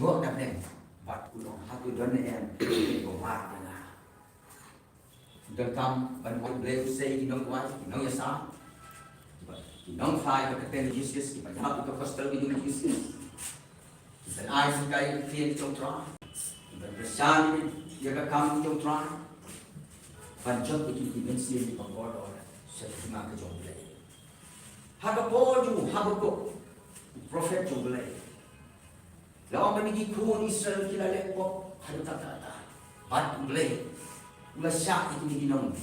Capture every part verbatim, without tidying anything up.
Ngok na pneng. Bad u ong, hato don ne em, ko mar na nga. Don kam ban wan blei u sei ki nongduwai, ki nongïasaid. Ki nongphai ba ka ktien Jesus, ki ban hap ka gospel ki jong Jesus. Ki ban ai syndai ïa ka ktien jong Trai. Ki ban pyrshang ïa ka kam jong Trai. Ban jop ïa ki mynsiem ki ban kordor sha ka hima ka jong Blei. Ha ka por jong u Habakuk, u prophet jong Blei. La ong ba kine ki khun Israel ki la leh pop haduh katta katta. Bad U Blei u la shah ïa kine ki nong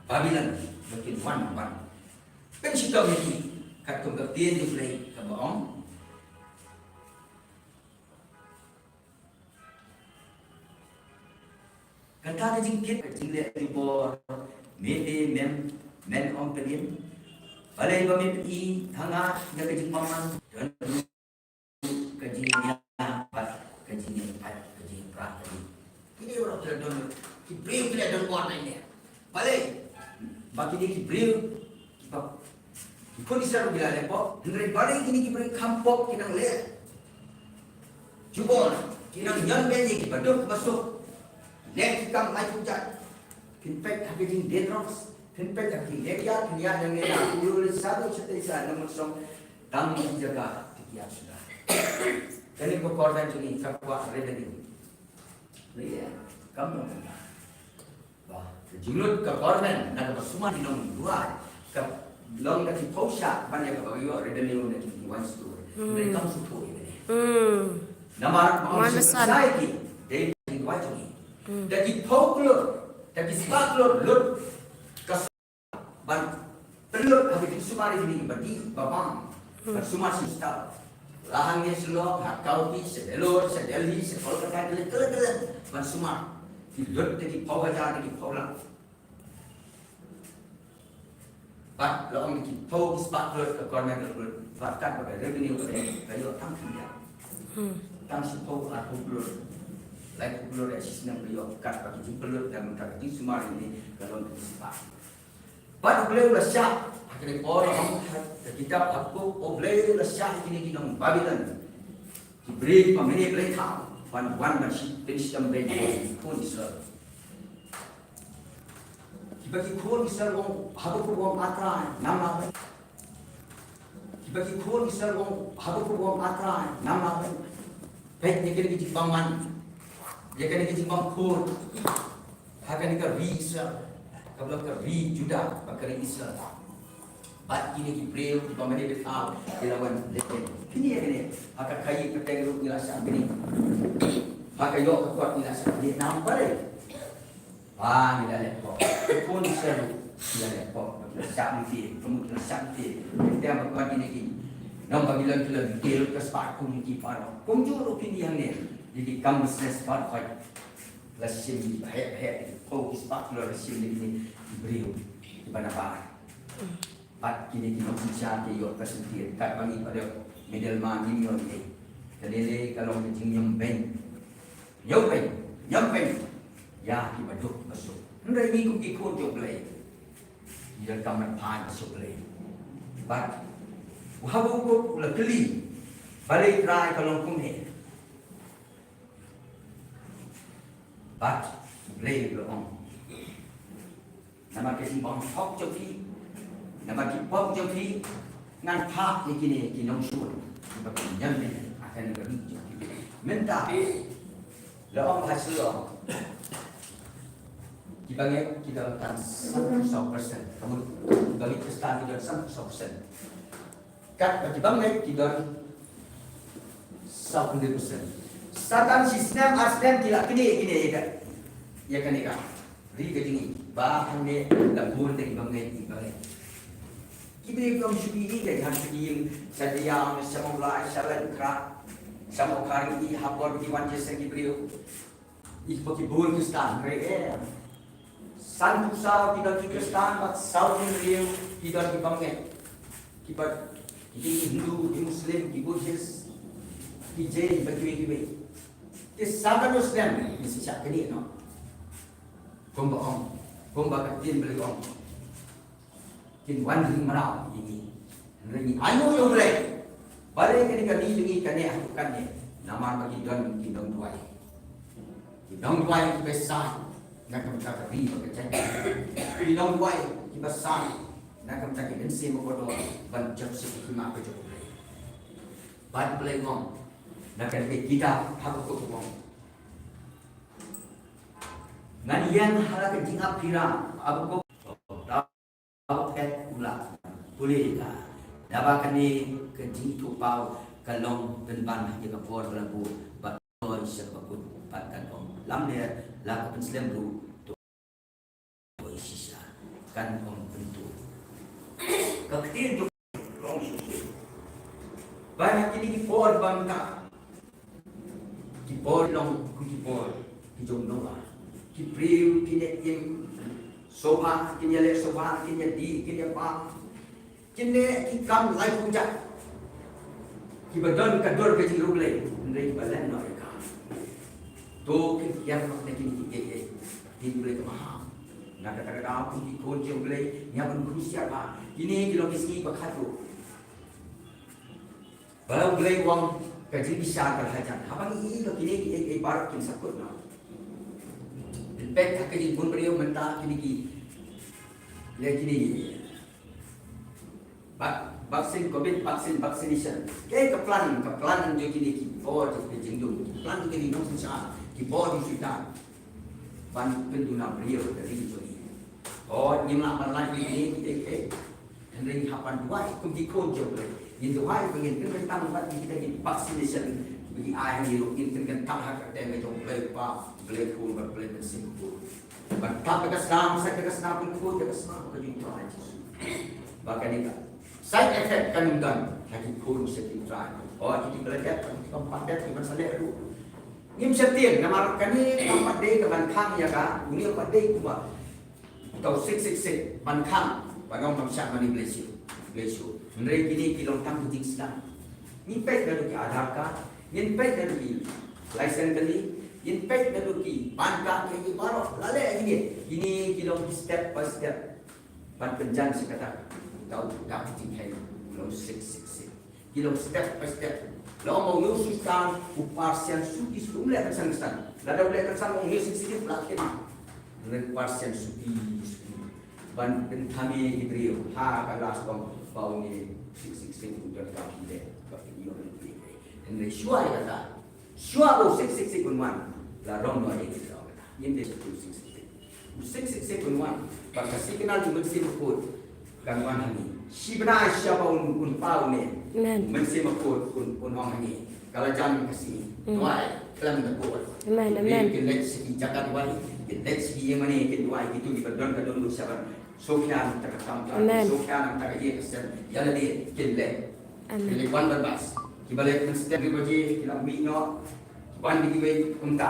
Babilon ba kin wan ban pynshitom ïa ki, katkum ka ktien U Blei kaba ong. Kata ka jingkit, ka jingleh jubor, me te mem, men ong pynïeng. Balei ba me pyn-i ha nga ïa ka jingbymman, don ruh ka jingïap bad ka jingïapait, ka jingïapra, ka jing. Kine baroh ki la don, ki briew ki la don bor na ine. Balei ba kine ki briew Ki khun Israel ki la leh pop, hynrei balei kine ki briew kham pop ki nang leh jubor, ki nang ñion beiñ ïa ki baduk basuk. Leh ki kam lai pujat. Phin peit ha ka jingdie drugs, phin peit ha ka jingdie ïa, phin ïa nang leh na u leh sa du sa te sa nang song tang ki jaka ki ïa suda. Kane ka kordor jong ngi ka kwah revenue. Leh kam nang. Ba, ka jinglut ka government na kaba sumar ki nongduwai, ka long da ki phew shah ban ïa kaba ïoh revenue na ki wine store. Hmm. Hynrei kam sngewthuh ïa kane. Hmm. Namar ba ong society dei na ki duwai jong ngi. Hmm. Da ki phew klur, da ki spah klur lut ka ban pynlut ha ka jingsumar ïa kine kiba dih ba bang. Hmm. Ban sumar sha Khristan. La hangne Shillong, ha Khawki, sha Vellore, sha Delhi, sha Kolkata, kylliang kylliang kylliang ban sumar. Ki lut da ki phew hajar, da ki phew lak. Bad la ong da ki phew ki spah klur ka government ka lut. Bad katba ka revenue ka dei ka ïoh tang khyndiat. Hmm. Tang shiphew arphew klur. Laiphew klur ïa shi snem ka ïoh katba ka jingpynlut da mynta ka jingsumar ïa kine ka long da ki spah. Bad U Blei u la shah, ha kane por ong ha ka kitab Habakuk, U Blei u la shah ïa kine ki nong Babilon. Ki briew kiba mane blei thaw, ban wan ban shi, pynshitom beiñ ïa ki khun Israel. Kiba ki khun Israel u ong, Habakuk u ong, A Trai, ngam lah ban. Kiba ki khun Israel u ong, Habakuk u ong, A Trai, ngam lah ban. Peit ïa kane ka jingbymman. Ïa kane ka jingbymkhuid. Ha kane ka ri Israel, kaba long ka ri Judah, bad ka ri Israel. Bad kine ki briew kiba mane blei thaw ki la wan leh. Kine ïa kane ha ka khaii pateng ruh ngi la shah kane. Ha ka ïoh ka kot ngi la shah kane. Namar balei? Ba ngi la leh pop. Ki khun Israel ruh ki la leh pop. Ki la shah lynti, ka mut ki la shah lynti. Te ba kine ki nong Babilon ki la lynti ka spah kum ki baroh. Kumjuh ruh kine hangne. Ïa ki kam business baroh. La shim ïa ki ba heh ba heh, ki phew ki spah klur la shim ïa kine ki briew kiba nabar. Bad kine ki nongsynshar ki ïoh ka sngewthuh katba ngi pat ïoh middleman, ngim ïoh ei. Kane lei ka long ka jingñiom beiñ. Ñiom beiñ, ñiom beiñ ïa kiba duk kiba suk. Hynrei ngi kum ki khun jong U Blei, ngi donkam ban phai ba suk Blei. Bad u Habakuk u la kylli, balei Trai ka long kumne? Bad U Blei u la ong, namar ka jingbymhok jong phi, namar ki pop jong phi, ngan phah ïa kine ki nongshun kiba kin ñion beiñ ha kane ka ri jong phi. Mynta la ong ha Shillong, kiba ngeit ki don tang sanphew saw percent. Ka mut kiba ngeit Khristan ki don sanphew saw percent. Katba ki bym ngeit ki don saw hynriew percent. Sa tang shi snem ar snem ki la knieh knieh ïa ka, ïa kane ka ri ka jong ngi ba hangne la bun da ki bym ngeit, ki bym ngeit. Ki briew kim shu ïohi ïa ka, ki ïeng sha Deiang, sha Mawlai, sha Laitumkhrah, sha Mawkhar, ïohi ha por ki wan jingïaseng ki briew. Ïa kiba ki bun Khristan, hynrei eh, sanphew saw ki don ki Khristan bad saw hynriew ki don ki bym ngeit. Kiba, ki Hindu, ki Muslim, ki Buddhist, ki Jain bad kiwei kiwei. Te saw hynriew snem ngin sa shah knieh noh. Kumba ong, kumba ka ktien Blei ong. Kin wan ring mraw ïa ngi. Hynrei ngi ainguh ïa U Blei. Balei kane ka ri jong ngi ka neh ha Kan ne, namar ba ki don ki nongduwai. Ki nongduwai kiba sah na ka bynta ka ri bad ka jaitbynriew. Ki nongduwai kiba sah na ka bynta ki mynsiem bakordor ban jop sha ka hima ka jong U Blei. Bad U Blei u ong na ka liang jong u Habakuk u ong, ngan ïeng ha la ka jingïap hi ra, Habakuk. Tau phet u la pule ïa ka. Naba kane ka jingithuhpaw ka long pynban ha ka por ba la buh bad ka ïoh sha ka bakut bad kan ym lamler la ka pynslem ruh. To ïoh shisha kan ym pyntuh. Ka ktien jong long shisha. Ba ha kine ki por ba mynta ki por long kum ki por ki jong Noah. Ki briew kin ïa im sngewbha, kin ïa leh sngewbha, kin ïa dih, kin ïa bam, kin leh ki kam lai khuja. Kiba don ka dur ka jingriewblei, hynrei kiba leh noh ïa ka, to kin kiar noh na kine kiei kiei. Kin Blei ka maham. Na kata ka daw kum ki khun jong U Blei, ngi hap ban khusiar bha. Kine ki long ki sngi ba khatduh. Ba U Blei u ong ka jingbishar ka la jan. Haba ngi ïohi ba kine kiei kiei baroh kin sa kut noh. Peit ha ka jingbun briew mynta kine ki, ïa kine ki. Vac-, vaccine, covid vaccine, vaccination. Kaei ka plan, ka plan jong kine ki bor jong ka jingdum. Plan jong kine ki nongsynshar, ki bor jong Soitan. Ban pynduna briew ka ri jong ngi. Oh, ngim lah ban lait ïa kine kiei kiei. Hynrei ngi hap ban duwai kum ki khun jong U Blei. Ngin duwai ba ngin pynkyntang bad kita ki vaccination ba ki ai hangne ruh, ngin pynkyntang ha ka kyrteng ka jong U Blei Kpa, Blei Khun bad Blei Mynsiem Bakhuid. Ban tap da ka snam, sait da ka snam, ban khuid da ka snam ka jong U Trai Jisu. Ba kane ka side effect kan ym don ha ki khun sha ki trai. Oh, ki, ki ba la dep, ki ba ym pat dep, ki ban sa leh ruh. Ngim shym tieng namar kane kam pat dei ka ban khang ïa ka, une kam pat dei kumba tau six six six ban khang, ban ong ngam shah mane Blei shu, Blei shu. Hynrei kine ki long tang ki jingsdang. Ngin peit naduh ki Aadhaar card, ngin peit naduh ki license kali, ngin peit naduh ki PAN card, ki, ki baroh. La leh kine, kine ki long ki step by step. Ban pynjan sha kata, tau, tau ki jingkheiñ, long six six six. Ki long step by step. La ong ba une u Soitan u par sian suki suki, um leh kynsan kynsan. Lada u leh kynsan ong une u six six six la kheiñ. Une u par sian suki suki. Ban pynthame ïa ki briew ha ka last, ong ba une u six six six u donkam ki leh ba ki ïoh ïa ki. Hynrei shuwa ïa kata, shuwa ba u six six six un wan, la rong noh ïa ki briew kata. Ngim dei shu u six six six. U six six six un wan, bad ka signal jong u Mynsiem Bakhuid kan wan ha ngi. Shi bnai sha ba un, un paw ne. Amen. U Mynsiem Bakhuid un, un ong ha ngi. Ka la jan ka sngi. Mm. Duwai, khlem da bor. Amen, amen. Kin leit sha ki jaka duwai, kin leit sha ki ïingmane, kin duwai, kito kiba don ka dohnud shabar. Sngewkhia na ka bynta ka kam, amen, sngewkhia na ka bynta ka ïing ka sem, ïa lade kin leh. Amen. Kin leh wan ban bas. Kiba leh mynstep ki baje ki la mih noh. Wan da kiwei kumta.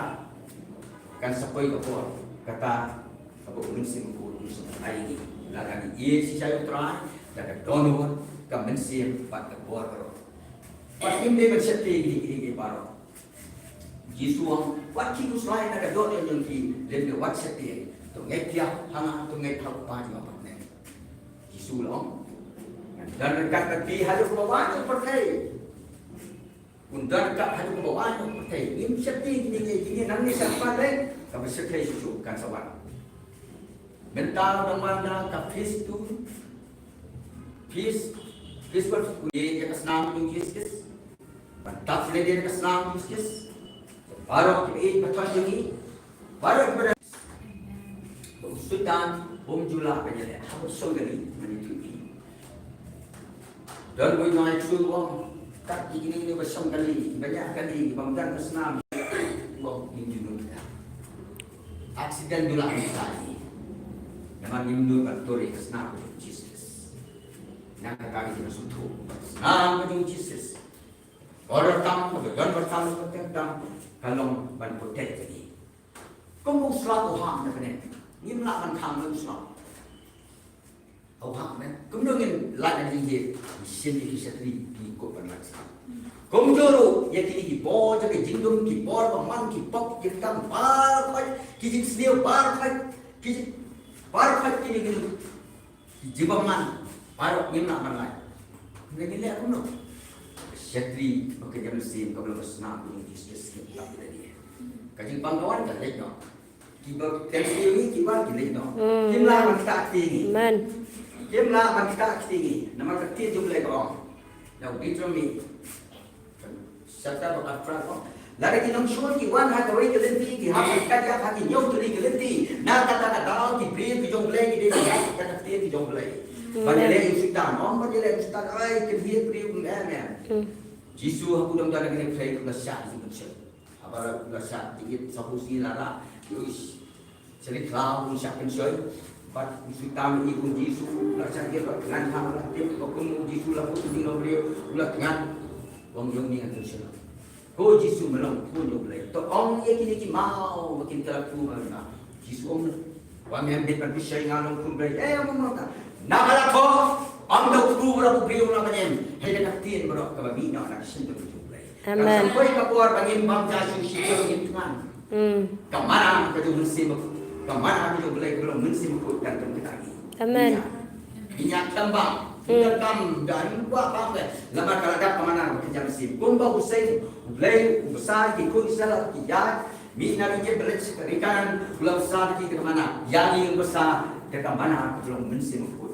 Kan sa poi ka por kata kaba u Mynsiem Bakhuid un sa ai ïa ngi. Lada ngi ïeit shisha ïa u Trai da ka dohnud, ka mynsiem bad ka bor baroh. Bad ngim dei ban sheptieng ïa kine kiei kiei baroh. Jisu u ong, wat khie khuslai na ka dohnud jong ki, lymda wat sheptieng, to ngeit ïa nga, to ngeit ha u Kpa jong nga pat ne. Jisu u la ong, ngan don ryngkat bad phi haduh kaba wan ïa u pyrthei. Un don ryngkat haduh kaba wan ïa u pyrthei. Ngim sheptieng kine kiei kiei, nangne sha kaba leit, kaba sheptieng shuh shuh kan sa wan. Mynta u dang wan da ka phase two, phase, phase one, u ïeit ïa ka snam jong u Jisu Khrist. Ban tap lade da ka snam jong u Jisu Khrist. Baroh kiba ïeit ba thon jong ngi, baroh kiba don, ba u Soitan um ju lah ban ïaleh ha ka song kali, mane tu i. Don boi ngai tu bom, kat ki kine kiba shong kali, kiba ïa kali, kiba ym don ka snam, bom ngin ju nud ka. Accident du lah ban sa i. Namar ngim nud ban tur ïa ka snam jong u Jisu Khrist. Na kata ka jingïasngewthuh, snam ka jong u Jisu Khrist. Ka dor tam, ka dor tam, ka dor tam, ka long ban protect ïa ngi. Kum u slap u hap na bneng. Ngim lah ban khang u slap. U hap ne. Kumno ngin lait na jingïeit? Ngi shim ïa ki shatri, ngi kup ban lait slap. Kumjuh ruh ïa kine ki bor jong ka jingdum, ki bor bymman, ki pop, ki kam baroh, ki jingsniew baroh, ki jing, baroh kine ki Ki jingbymman baroh ngim lah ban lait. Ngin leh kumno? Shatri ba ka jam sien ka ba la sna ku jong Jisu Khrist ki tap ïa lade. Ka jingpang ka wan ka leit noh. Ki ba ken sien ki wan ki leit noh. Hmm. Kim lah ban ktah kti ngi. Amen. Kim lah ban ktah kti ngi. Namar ka ktien jong U Blei ka ong. Na Deuteronomy chapter ba ka phra ka ong. Lada ki nongshun ki wan ha kawei ka lynti ki hap ban kat ïap ha ki hynñiew tylli ki lynti. Na kata ka daw ki briew ki jong U Blei ki dei ban ïap ha ka ktien ki jong U Blei. Ban ïaleh ïa u Soitan, ym ban ïaleh ïa u Soitan, ai, kin hiar briew, em, em. Hmm. Jisu ha u dang don ha kane ka pyrthei u la shah ïa ki jingpynshoi. Haba u la shah, ïa ki sa phew sngi la rah, ïa u sha ri khlaw u shah pynshoi. Bad u Soitan ïa u Jisu, u la shah ïa u la thngan ha, u la tip ba kum u Jisu la put ïa u briew, u la thngan. Ong ïa u, ngi ngan pynshoi. Ko Jisu, me long Khun jong U Blei, to ong ïa kine ki maw ba kin kylla ktu ma nga. Jisu ong, wat me bit ban pynshoi nga long Khun Blei. Eh, ong ong ta. Na ka la thoh, ym da ktu ba u briew na ka bynta. Hynrei da ka ktien baroh kaba mih na ka shyntur jong U Blei. Amen. Kan sa poi ka por ba ngim bam ja shuh shuh, ngim thngan. Hmm. Ka mana ka jong u Mynsiem, ka mana ka jong U Blei ka long Mynsiem Bakhuid kan pynkylla ngi. Amen. Ïa. Ïa, kam bam. Hmm. Ïa, kam da ïa, ba bam ke. Lama ka la dap ka mana ka jong U Mynsiem. Kumba u Hussein, U Blei u bsa ki khun Israel ki ïaid mih na Ijipt ba leit sha ka ri Kanaan, u la bsa da ki ka mana. Ïa ngi u bsa da ka mana ka jong u Mynsiem Bakhuid.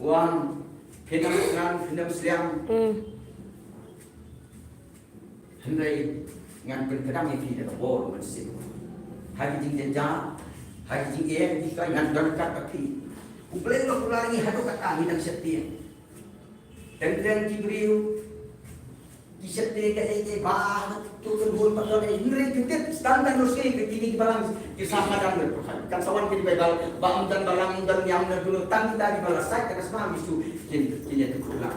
Wan, phin ym sliang, phin ym sliang. Hmm. Hynrei ngan pynkdang ïa phi da ka bor u Mynsiem. Ha ki jingjynjar, ha ki jingeh, ha ki jingkhuslai ngan don ryngkat bad phi. U Blei u la kular ïa ngi haduh katta ngi dang sheptieng. Teng teng ki briew ki sheptieng kaei kaei ba ha tu kan hul pat don, hynrei ki tip tang tang rusi ki kine ki balang ki sah madan. Kan sa wan ki Baibl ba ym don balang, ym don niam, ym don kynnoh, tang kita kiba la sait ka sma Jisu kin, kin ïa tu kular.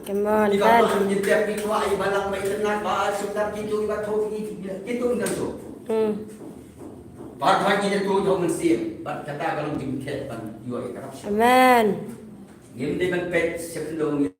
Come on, kiba man. Kin tip ki kwah ïa balang ba itynnat ba sumtar ki tu kiba thoh ki, ki tu ngan tu. Hmm. Ba thoh ki tu jong Mynsiem. Bad kata ka long jingkhet ban ïoh ïa ka rapsha. Amen. Ngim dei ban peit sha khyndew.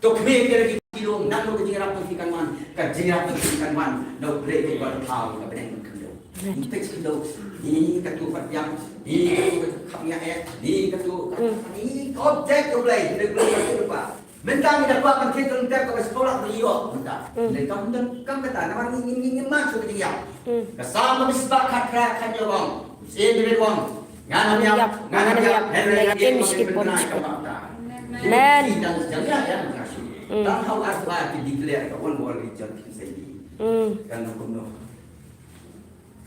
To khmih ïa ki long nangno ka jingïarap jong phi kan wan, ka jingïarap jong phi kan wan na U Blei uba don thaw ka bneng bad khyndew. Ngi peit sha khyndew, ngi katu pat biang, ngi katu ka khap ngiah eh, ngi katu ka, ngi ka object U Blei, U Blei katu ba. Mynta ngi da kwah ban thied ka lynter kaba sngewlak ba ïoh mynta. Ngi kam don kam kata namar ngi ngi ngi ngi mat sha ka jingïap. Ka Salm kaba shispah khatphra khathynñiew ong. Sien ri ong. Ngan ym ïap, ngan ym ïap, hynrei ngan ïa ïeng sha ki bor jong U Blei. Amen. Ki dang jang ïa ïa nga shu. Tang hau ar ba ki declare ka one world religion kin sa ïa. Kan kumno.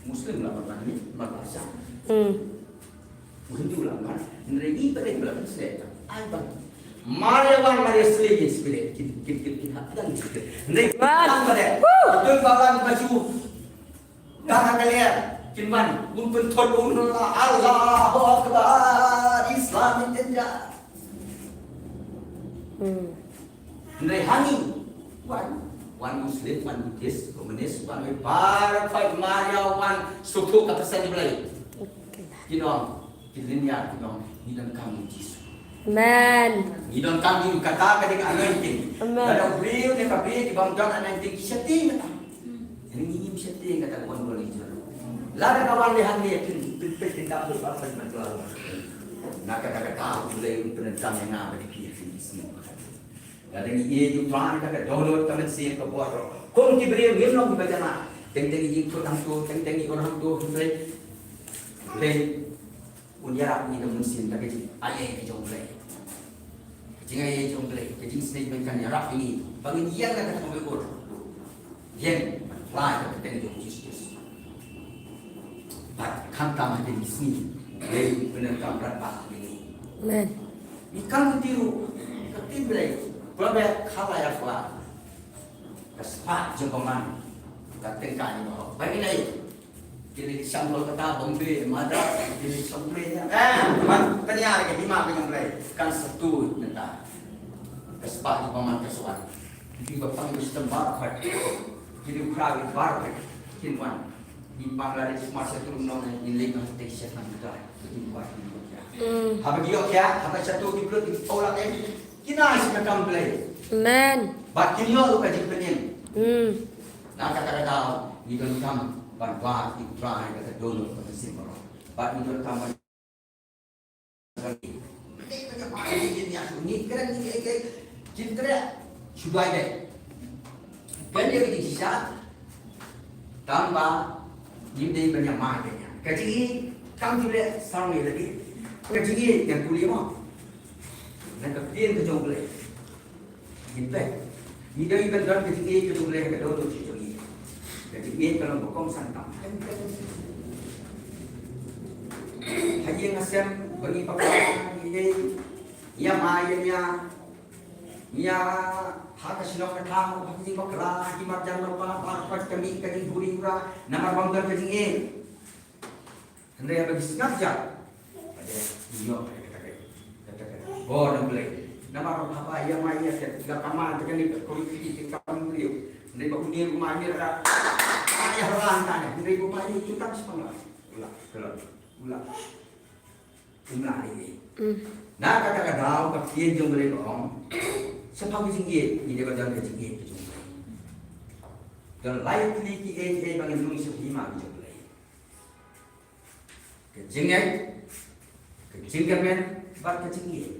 Muslim la ban ni, ban sa. Hindu la ban, hynrei ngi ba dei ba la ban sa. Ai ban. Maria wan Maria slei ïa spirit, kin kin kin kin hap dan spirit. Hynrei ban ba dei. Betul ba lan ba shu. Ka ha ka lyer, kin wan, un pynthut un la, Allahu Akbar, Islam in danger. Hmm. Hynrei ha ngi, wan, wan Muslim, wan Buddhist, Komunis, wan wei para fight Maria, wan sukhu ka pesan Blei. Kin ong, Ki lynñiar ki ong, ngi donkam ïa u Jisu. Amen. Ngi donkam ïa u, kata ka dei ka anointing. Amen. Lada u briew ne ka briew ki bym don anointing ki sheptieng kata. Ngi ngim sheptieng kata ka wan bor ïa u. Lada ka wan lehang ne phin phin peit phin dap lut ba phin ban kylla. Na kata kata u Blei un pyndonkam ïa nga bad ïa phi ha kine ki sngi. Lada ngi ïeit ïa u Trai, ka download ka mynsiem ka bor. Kum ki briew ngim long kiba janai. Teng teng ngi ïeit hangto, teng teng ngi ur hangto, hynrei Blei un ïarap ïa ngi da u Mynsiem da ka jingai ei ka jong U Blei. Ka jingai ei ka jong U Blei, ka jingsnei kan ïarap ïa ngi ba ngin ïeng na kata kaba ur. Ïeng, lai ka kyrteng jong u Jisu Khrist. Bad khamtam ha kine ki sngi, U Blei un pyndonkam bha ïa ngi. Amen. Ngi kam kti ruh, ka ktien Blei, Proverb khatlai arphew ar. Ka spah jong ka bymman ka tyngka ïa ngi baroh. Ba ngi leit, ki leit sha Kolkata, Bombay, Madras, ki leit sha Bombay ïa. Eh, ban pynïar ïa ka hima ka jong U Blei. Kan sa tuid mynta. Ka spah jong ka bymman ka sa wan. Ki ba pang ïa u shitom baroh. Ki leit u khraw ïa baroh. Kin wan. Ngi Bangladesh, Myanmar, sha Trump nong, ngi leit noh te sha Bangladesh. Ngi wan, ngi wan, ïa. Hmm. Haba ki ïoh ïa, haba sha tu ki blut, ki tolak, eh, ki nang sha ka kam Blei. Amen. Bad kin ïoh ruh ka jingpynim. Hmm. Na kata ka daw, ngi donkam ban wad ïa u Trai, kata dohnud, kata symbai. Bad ngi donkam ban Ngi kren ngi, ngi kren, ngi kren, ngi kren, shu duwai dei. Ban ïa ka jingshisha, tang ba ngim dei ban ïa ma ïa ka jingïeit kam ju leh sarong ïa lade. Ka jingïeit ngan pule mo na ka ktien ka jong U Blei. Ngi peit. Ngi dei ban don ka jingïeit ka jong U Blei ha ka dohnud jong ngi. Ka jingïeit ka long ba kongsan tam. Ha ïing ha sem ba ngi bakla ngi dei. Ïa ma ïa nia. Ïa ha ka shnong ka thaw ha ki jingbakla ha ki marjan marpa ba ka ka mih ka jingbuhrieh namar bym don ka jingïeit. Hynrei haba ki sngap jam, ba dei, ïoh kata ka, kata ka bor na U Blei. Namar haba ïa ma ïa ka, ka kama kata ka ni ka kuri ki ka kam briew. Hynrei ba u ni u ma ni ra. Ïa ran ta ni, hynrei ba ma ni ki tam sepang la. Ula, ula, ula. Um la ni. Na kata ka daw ka ktien jong U Blei ka ong. Sa pha ka jingïeit, ngi dei ban don ka jingïeit ka jong U Blei. Don lai tylli ki ei ei ba ngin rung sha hima ka jong U Blei. Ka jingngeit, ka jingkyrmen, bad ka jingïeit.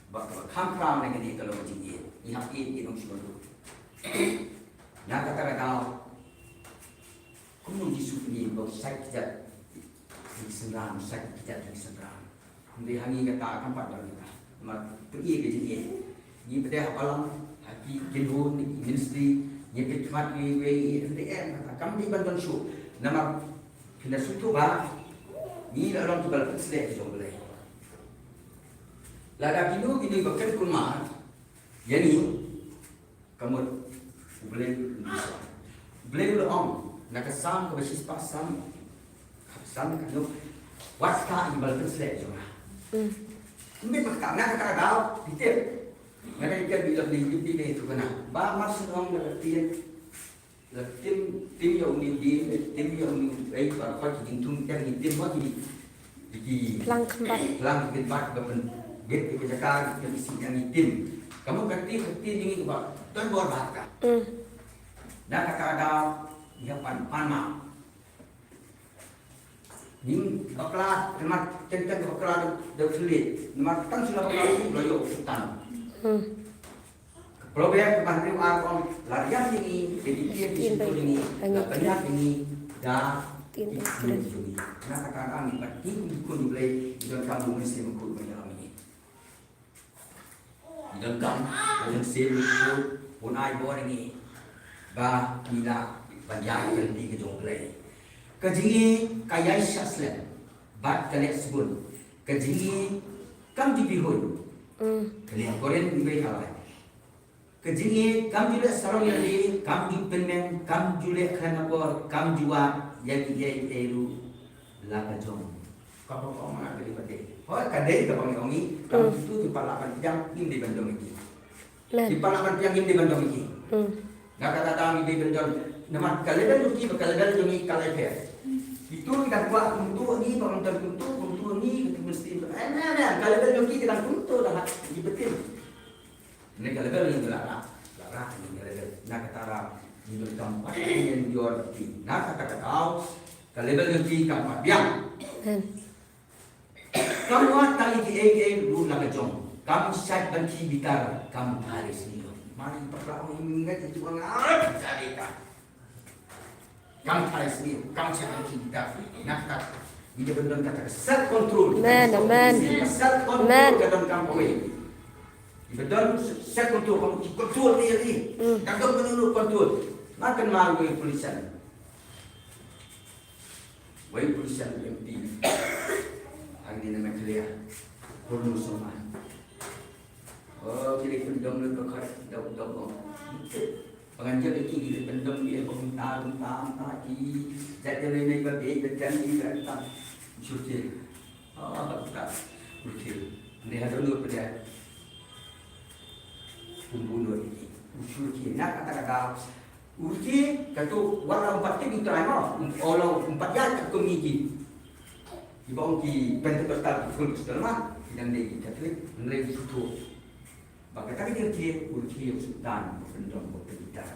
Bad kaba kham khraw na kane ka long ka jingïeit. Ngi hap ïeit ïa nong shuwa. Na kata ka daw, kumno Jisu u ong ba u shait ki jait ki synran, u shait ki jait ki synran. Hynrei ha ngi kata kam pat don kita. Namar pynïaid ka jingïeit. Ngi pat ha balang, ha ki kynhun, ha ki ministry, ngi pynkhmat ngi wei, hynrei em kata kam dei ban don shuh. Namar phi la sngewthuh ba ngi la long kiba la pynshlur ki jong U Blei. Lada kino kino ba kren kumne ïa ngi, ka mut U Blei u ong. U Blei u la ong na ka Salm kaba shispah san, ka san ka nuk, wat ktah ïa kiba la pynshlur jong nga. Ym bit ba ktah, na kata ka daw, phi tip. Nga dang ïa ka Baibl, Baibl tu ka na ba mar shu ong na ka ktien. La tim, tim ïa une u dieng, tim ïa une u, eh, ba, ba ki jingthung, ïa ngi tim ba ki, ki, ki phlang khynbat. Phlang khynbat ba pynbit ka jaka, ki, ki, ïa ngi tim. Ka mut ka tim, ka tim ïa ngi ba don bor bha ka. Mm. Na kata ka daw, ïa pan, pan ma. Ngi bakla, namar teng teng bakla da, da thylliej. Namar tang shu la bakla, la ïoh u Soitan. Hmm. Proverb kaba hynriew ar ka ong, la riam ïa ngi da ki ktien ki shyntur jong ngi, la pynïap ïa ngi da ki ktien jong ngi. Na kata ka daw ngi pat ngi kum ki khun U Blei, ngi donkam u Mynsiem Bakhuid ban ïalam ïa ngi. Ngi donkam u Mynsiem Bakhuid un ai bor ïa ngi ba ngi lah ban ïaid ka lynti ka jong U Blei. Ka jingïeit ka ïaishah slem bad ka leh sbun. Ka jingïeit kam ju pyrhuh. Mm. Ka liang Korinth ngi peit ha lai. Ka jingïeit kam ju leh sarong ïa lade, kam ju pynmen, kam ju leh khlem akor, kam ju wad ïa kiei kiei ruh la ka jong. Kaba ong ma ka dei ba dei. Hooid ka dei kaba ong ïa ngi, kam ju tu tu pat lah ban pdiang, ngim dei ban don ïa ki. Amen. Ki pat lah ban pdiang, ngim dei ban don ïa ki. Hmm. Na kata ka daw ngi dei ban don. Namar ka level jong ki bad ka level jong ngi ka lai pher. Ki tu ki dang kwah kumtu ïa ngi, ba ngam don kumtu, kumtu ïa ngi, kumtu mesti. Amen, amen. Ka level jong ki ki dang kumtu, dang hap ki betin. Ngi ka level ngi la rah, la rah ngi ka level. Na kata ka daw ngi donkam pat ngi ïa ïor bad ki. Na kata ka daw ka level jong ki kam pat biang. Amen. Kam wad tang ïa kiei kiei ruh la ka jong. Kam shait ban khie bitar, kam thait sniew. Mari pakla ong ngi ngat itu ngat. Jadi ka. Kam thait sniew, kam shait ban khie bitar. Na kata ngi dei ban don kata ka self control. Amen, amen. Ka self control. Amen. Ka donkam kawei. Ngi dei ban don self control, kam ki control ni ni. Hmm. Ka don ban control. Makan ma wei politician. Wei politician M P. Hangne na Meghalaya. Kurnul Sangma. Oh, ki dei pyndom lut ba khot dap dap. Ba ngan jop ïa ki, ki dei pyndom ki ba kumta kumta kumta ki. Jait jait lei nei ba beit ba jan ki ba ta. Shu ki. Oh, ta. Shu ki. Ni ha don lut ba dia. Pynbuh lut ïa ki. Shu ki. Na kata ka daw. U rkhie, kato, wat la um pat tip u Trai mo, um, o la um pat ïaid katkum ngi ki. Kiba ong ki Pentecostal, ki Pentecostal ma, ki dang dei ki Katholik, hynrei u sngewthuh ba kata ka jingrkhie, u rkhie ïa u Soitan, ba pyndom, ba pynbitar.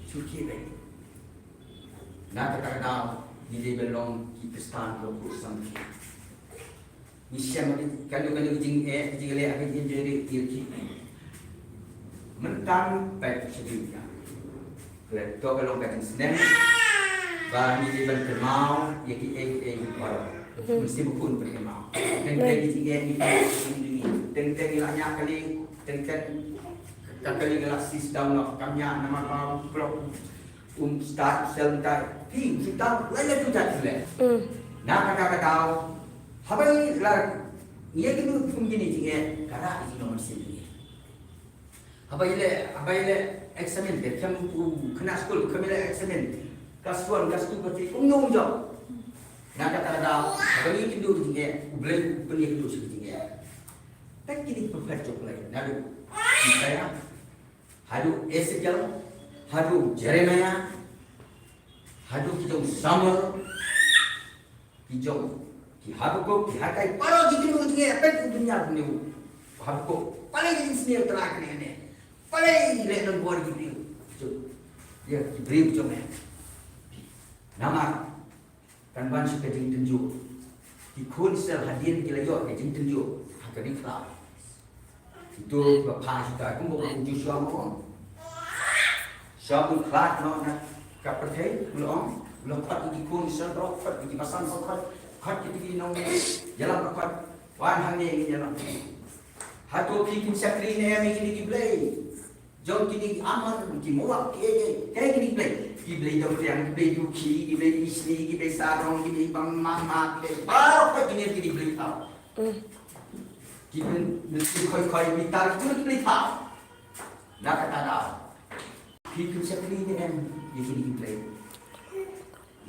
U rkhie beit. Na kata ka daw, ngi dei ban long ki Khristan, ba khuid samrkhie. Ngi shem ka jong ka jong ka jingeh, ka jingleh, ka jingeh, jingeh, jingeh. Mynta peit sha jingeh. Leh to ka long ka jingsneng ba ngi dei ban kynmaw ïa kiei kiei baroh. Mynsiem ba khun ban kynmaw. Teng teng ki jingeh ngi, teng teng ngi la ñiah kali, teng teng ka kali ka la sis down noh, kam ñiah namar ba u block, um start cell tai. Phi, phi tau, lai lai tu jat tu leh. Na kata ka daw, haba ngi la, ngi ïa kynduh kum kine jingeh, ka rah ïa ki nongmynsiem ngi. Haba ïaleh, haba ïaleh examine, te khlem u khynnah skul, khlem ïaleh examine. Class one, class two, class three, um nong jong. Na kata ka daw, haba ngi kynduh jingeh, U Blei u pynïakynduh sha ki jingeh. Peit kine ki prophet jong U Blei, naduh Isaiah, haduh Ezekiel, haduh Jeremiah, haduh ki jong Samuel, ki jong, ki Habakuk, ki Hagai, baroh ki kynduh jingeh, peit u dunia kine u Habakuk. Balei ki jingsniew Trai kane kane. Balei leh don bor ki briew. Jong, ïa, ki briew jong me. Namar kan wan sha ka jingtynjuh. Ki khun Israel hadien ki la ïoh ka jingtynjuh ha ka ri khlaw. Kito kiba phai shuh kumba u Joshua u ong. Sha u khlad noh na ka pyrthei, u la ong, u la khot ïa ki khun Israel baroh, khot ïa ki basan baroh, khot, khot ïa ki nongïalam baroh, khot. Wan hangne ngin ïalam. Hato phi kin shakri ne em ïa kine ki blei jong kine ki Ammon, ki Moab, kiei kiei, kiei kine ki blei. Ki blei dom riang, ki blei dukhi, ki blei misli, ki blei sarong, ki blei bang mama, ki blei baroh kine ki blei thaw. Ki blei, ki khoi khoi, ki blei thaw, ki blei thaw. Na kata daw, phi kin shakri ne em ïa kine ki blei.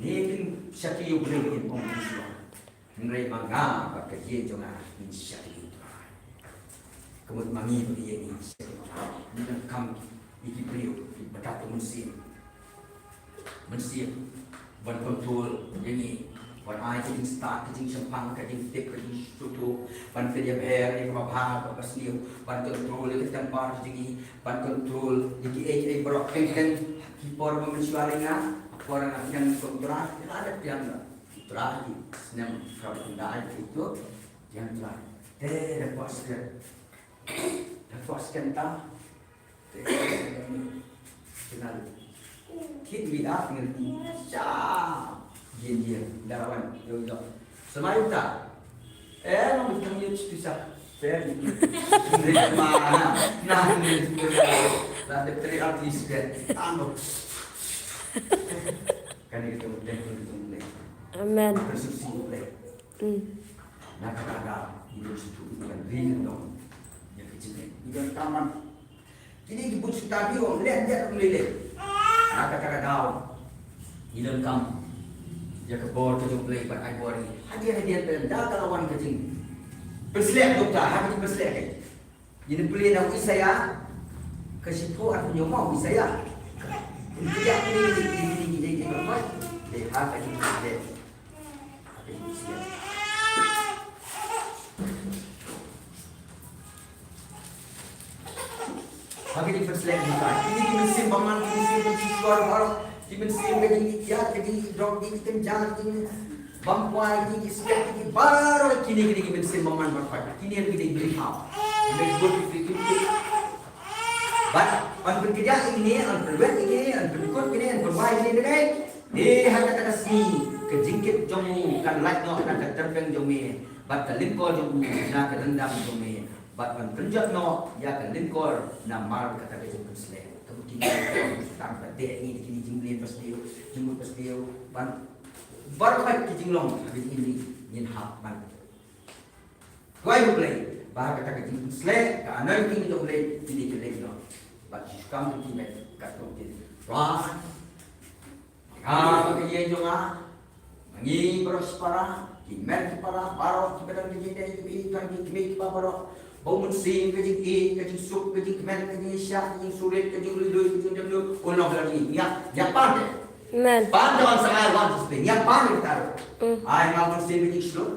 Ne kin shakri ïa U Blei, kin ong Joshua. Hynrei ma nga bad ka ïing jong nga ngin shakri ïa U Trai. Ka mut ma ngi bad ka ïing ngin shakri ïa U Trai. Ngi donkam ïa ki briew kiba dap da u mynsiem, mynsiem ban control ïa ngi, ban ai ka jingstad, ka jingshemphang, ka jingtip, ka jingsngewthuh, ban pynïapher ïa kaba bha, kaba sniew, ban control ïa ka temper jong ngi, ban control ïa kiei kiei baroh. Teng teng ha ki por ba mynshuwa ïa nga, ha por nga pdiang kum U Trai, nga la dep pdiang. U Trai, snem kaba khyndai, kito, ïa U Trai. Te da kwah skem, da kwah skem ta. Te, kynal. Kit mi da ngerti. Sha. Yin yin. Da wan, yo yo. Semai uta. Eh, nong tang yin tu sa. Te, ni ma na, na ni tu sa. La de tri artis ke. Ano. Kan kita mesti kita mesti. Amen. Bersusi boleh. Hmm. Na kata ka daw, ngi donkam sngewthuh ïa ka ri, ngi donkam ïa ka jingeh, ngi donkam ban. Kine ki bun sngewthuh ïa u leh, leh kum lei lei. Na kata ka daw, ngi donkam ïa ka bor ka jong U Blei ban ai bor ïa ngi. Hadien hadien te da ka la wan ka jingpynsleh, dokta, ha ka jingpynsleh ka. Ngin pule na u Isaïah, ka shiphew arphew hynñiew ma u Isaïah. Ngin pule ha kine, kine, kine, kine, kine, kine, kine, ha ka jingpynsleh. Ha ka jingpynsleh. Ha ka jingpynsleh, kine ki mynsiem bymman, ki mynsiem bymman, ki mynsiem bymman, ki mynsiem ka jingïeit, ka jingdrok, ka jingkynjah, ka jing bam kwai, ki, ki siat, ki baroh kine, kine ki mynsiem bymman bad pat. Kine ki dei ki briew. Ki dei ki briew. Bad yn pynkynjah ïa kine, yn pynwet ïa kine, yn pynkut ïa kine, yn pynwai ïa kine, dei. Te ha kata ka sngi ka jingkit jong u kan lait noh na ka tyrpeng jong me bad ka lyngkor jong u na ka ryndang jong me. Bad yn pynjot noh ïa ka lyngkor namar kata ka jingpynsleh. Ka mut kine tang ba dei ngi kine jingmlien ba sniew, jingmut ba sniew, ban baroh ki jinglong ha ka jingim ngin hap ban kwai U Blei ba kata ka jingpynsleh, ka anointing jong U Blei kine ki leh noh. Bad Jisu kam ki met kat jong ki. Tuhan, nga bad ka ïing jong nga, ma ngi baroh shipara, ki kmen ki para, baroh kiba don ka jingïeit, kiba ïeit, ki kmie ki kpa baroh. Ba u mynsiem ka jingïeit, ka jingsuk, ka jingkmen, ka jingïaishah, ka jingsurit, ka jinglui lui, ka jingdem lui, un long ha ngi. Ngi ïa, ngi ïa pan te. Amen. Pan te wan sa ai wan sa sdang. Ngi ïa pan te. Mm. Ai nga u mynsiem ka jingshlur.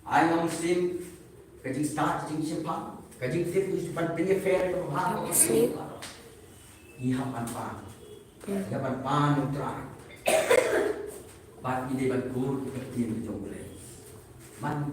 Ai nga u mynsiem ka jingstad, ka jingshemphang, ka jingtip, ka jingpynïapher, ka bha, ka bha. Ngi hap ban pan. Ngi hap ban pan ïa U Trai. Bad ngi dei ban kur ïa ka ktien ka jong U Blei. Man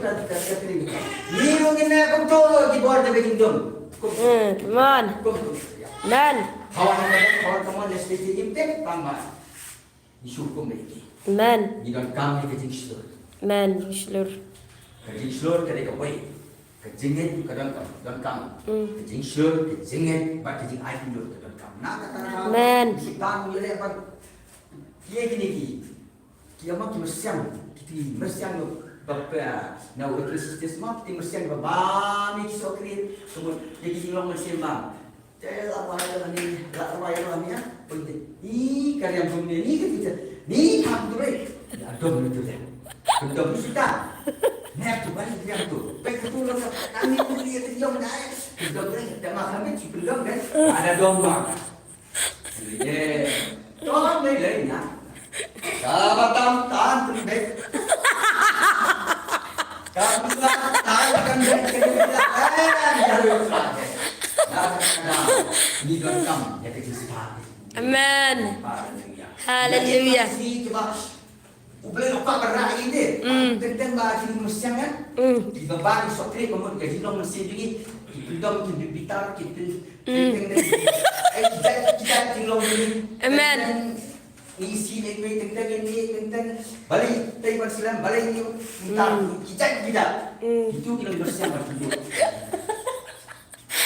kata kata kata ni. Ni ruh ngin ïa kumto ruh ki bor jong ka jingdum. Kum. Hmm, come on. Kum, kum. Ïa. Amen. Hawan ka, hawan ka mon, let's take impact, tang ba. Ngi shu hukum ïa ki. Amen. Ngi donkam ïa ka jingshlur. Amen, jingshlur. Ka jingshlur ka dei kawei. Ka jingngeit ka donkam, donkam. Mm. Ka jingshlur, ka jingngeit, bad ka jingai kynduh ka donkam. Na kata ka Amen. Ki ban ïa leh ban. Ki ïa kine ki. Ki ïa ma ki myrsiang, ki ti myrsiang ba pa na u Ecclesiastes ma, ki ti myrsiang ba ba mi ki sokri, semut ïa ki jinglong mynsiem ba. Te la ba ïa la ni, la ba ïa la ni ya. Pun te. Ni ka riam tum ni, ni ka ti te. Ni ka tu re. Ya dom ni tu te. Dom ni sita. Ne tu ba ni riam tu. Pe tu lo ka ni tu ni te yong dai. Dom ni te ma ka ni tu dom dai. Ada dom ba. Ye. Ton dai dai na. Ka ba tam tan tu dai. Ka ba tam tan kan dai kan dai. Eh, ya lo sa. Na ka na. Ni donkam ya ka jingsipa. Amen. Haleluya. Haleluya. Ni kiba U Blei u kwah ban rah ïa ngi. Mm. Teng teng ba ki myrsiang, eh. Mm. Kiba ban sokri ba mut ka jinglong mynsiem jong ngi. Ki pyndom ki bitar ki pyn-, Mm. teng teng. Eh, kita, kita jinglong jong ngi. Amen. Teng teng. Isi lek me teng teng ni teng teng. Balei tei ban silam balei ni. Entah kita kita. Itu kita bersama kita.